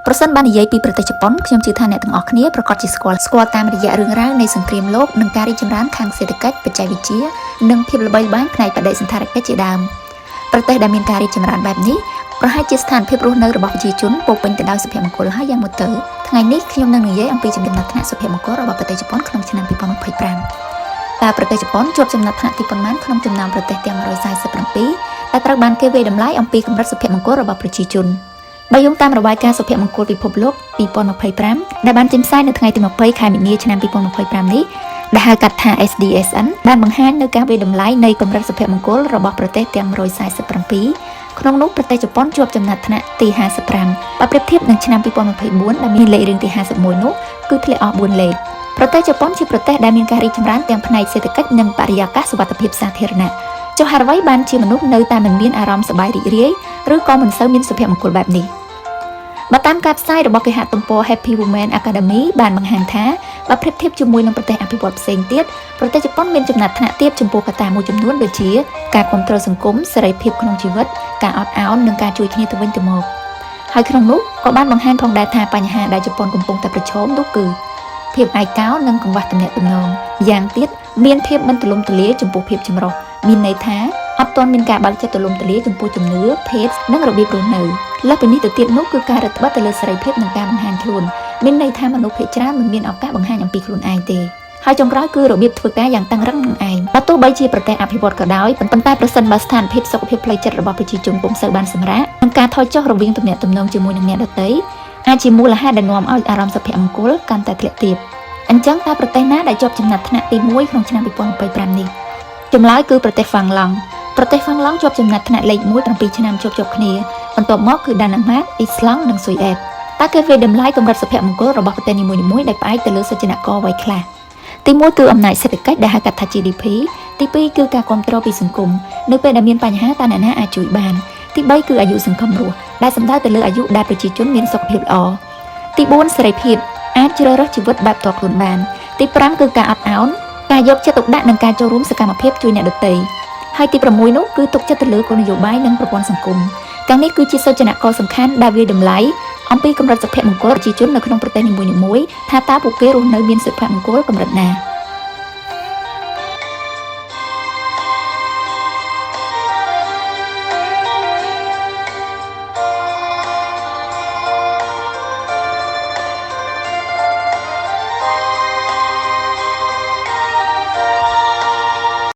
ប្រសិនបាននិយាយពីប្រទេសជប៉ុនខ្ញុំជឿថាអ្នកទាំងអស់គ្នាប្រាកដជាស្គាល់ស្គាល់តាមរយៈរឿងរ៉ាវនៃសង្គ្រាមលោកនិងការរីកចម្រើនខាងសេដ្ឋកិច្ចបច្ចេកវិទ្យានិងភាពល្បីល្បាញផ្នែកបដិសណ្ឋារកិច្ចជាដើមប្រទេសដែលមានការរីកចម្រើនបែបនេះប្រហែលជាស្ថានភាពរស់នៅរបស់ប្រជាជនពោរពេញទៅដោយសុភមង្គលហើយយ៉ាងមកទៅថ្ងៃនេះខ្ញុំនឹងនិយាយអំពីចំណាត់ថ្នាក់សុភមង្គលរបស់ប្រទេសជប៉ុនក្នុងឆ្នាំ2025តើប្រទេសជប៉ុនជាប់ចំណាត់ថ្នាក់ទីប៉ុន្មានក្នុងចំណោមប្រទេសទាំង147ដែលត្រូវបានគេវាយតម្លៃអំពីកម្រិតសុភមង្គលរបស់ប្រជាជន បើយោងតាមរបាយការណ៍សុភមង្គលពិភពលោក2025ដែលបានចេញផ្សាយនៅថ្ងៃទី20ខែមីនាឆ្នាំ2025នេះដែលហៅកាត់ថា SDSN បានបង្ហាញនៅការវាយតម្លៃនៃកម្រិតសុភមង្គលរបស់ប្រទេសទាំង147ក្នុងនោះប្រទេសជប៉ុនជាប់ចំណាត់ថ្នាក់ទី55បើប្រៀបធៀបនឹងឆ្នាំ2024ដែលមានលេខរៀងទី51នោះគឺធ្លាក់អស់4លេខប្រទេសជប៉ុនជាប្រទេសដែលមានការរីកចម្រើនទាំងផ្នែកសេដ្ឋកិច្ចនិងបរិយាកាសសុវត្ថិភាពសាធារណៈចុះហេតុអ្វីបានជាមនុស្សនៅតែមិនមានអារម្មណ៍សប្បាយរីករាយឬក៏មិនសូវមានសុភមង្គលបែបនេះ បើតាមការផ្សាយរបស់គេហទំព័រ Happy Women Academy បានបង្ហាញថាបើប្រៀបធៀបជាមួយនឹងប្រទេសអភិវឌ្ឍផ្សេងទៀតប្រទេសជប៉ុនមានចំណាត់ថ្នាក់ទាបចំពោះកត្តាមួយចំនួនដូចជាការគ្រប់គ្រងសង្គមសេរីភាពក្នុងជីវិតការអត់ឱននិងការជួយគ្នាទៅវិញទៅមកហើយក្នុងនោះក៏បានបង្ហាញផងដែរថាបញ្ហាដែលជប៉ុនកំពុងតែប្រឈមនោះគឺភាពឯកោនិងកង្វះទំនាក់ទំនងយ៉ាងទៀតមានភាពមិនទូលំទូលាយចំពោះភាពចម្រុះមានន័យថាអត់ទាន់មានការបើកចិត្តទូលំទូលាយចំពោះជំនឿភេទនិងរបៀបរស់នៅលើសពីនេះទៅទៀតនោះគឺការរឹតបន្តឹងទៅលើសេរីភាពនិងការបង្ហាញខ្លួនមានន័យថាមនុស្សភាគច្រើនមិនមានឱកាសបង្ហាញអំពីខ្លួនឯងទេហើយចុងក្រោយគឺរបៀបធ្វើការយ៉ាងតឹងរឹងនឹងឯងបើទោះបីជាប្រទេសអភិវឌ្ឍក៏ដោយប៉ុន្តែប្រសិនបើស្ថានភាពសុខភាពផ្លូវចិត្តរបស់ប្រជាជនពុំសូវបានសម្រាកនិងការថយចុះរវាងទំនាក់ទំនងជាមួយនឹងអ្នកដទៃអាចជាមូលហេតុដែលនាំឲ្យអារម្មណ៍សុភមង្គលកាន់តែធ្លាក់ទាបអញ្ចឹងតើប្រទេសណាដែលជាប់ចំណាត់ថ្នាក់ទី1ក្នុងឆ្នាំ2025នេះចម្លើយគឺប្រទេសហ្វាំងឡង់ប្រទេសហ្វាំងឡង់ជាប់ចំណាត់ថ្នាក់លេខ1 7ឆ្នាំជាប់ជាប់គ្នាបន្ទាប់មកគឺដាណាម៉ាកអ៊ីស្លង់និងស៊ុយអែតតើគេវាយតម្លៃកម្រិតសុភមង្គលរបស់ប្រទេសនីមួយៗដោយផ្អែកទៅលើសូចនាករអ្វីខ្លះទី1គឺអំណាចសេដ្ឋកិច្ចដែលហៅកាត់ថា GDP ទី2គឺការគ្រប់គ្រងពីសង្គមនៅពេលដែលមានបញ្ហាតើអ្នកណាអាចជួយបានទី3គឺអាយុសង្ឃឹមរស់ដែលសំដៅទៅលើអាយុដែលប្រជាជនមានសុខភាពល្អទី4សេរីភាពអាចជ្រើសរើសជីវិតបែបផ្ទាល់ខ្លួនបានទី5គឺការអត់ឱនការយកចិត្តទុកដាក់និងការចូលរួមសកម្មភាពជួយអ្នកដទៃហើយទី6នោះគឺទុកចិត្តទៅលើគោលនយោបាយនិងប្រព័ន្ធសង្គមទាំងនេះគឺជាសូចនាករសំខាន់ដែលវាយតម្លៃអំពីកម្រិតសុភមង្គលប្រជាជននៅក្នុងប្រទេសនីមួយៗថាតើពួកគេរស់នៅមានសុភមង្គលកម្រិតណា។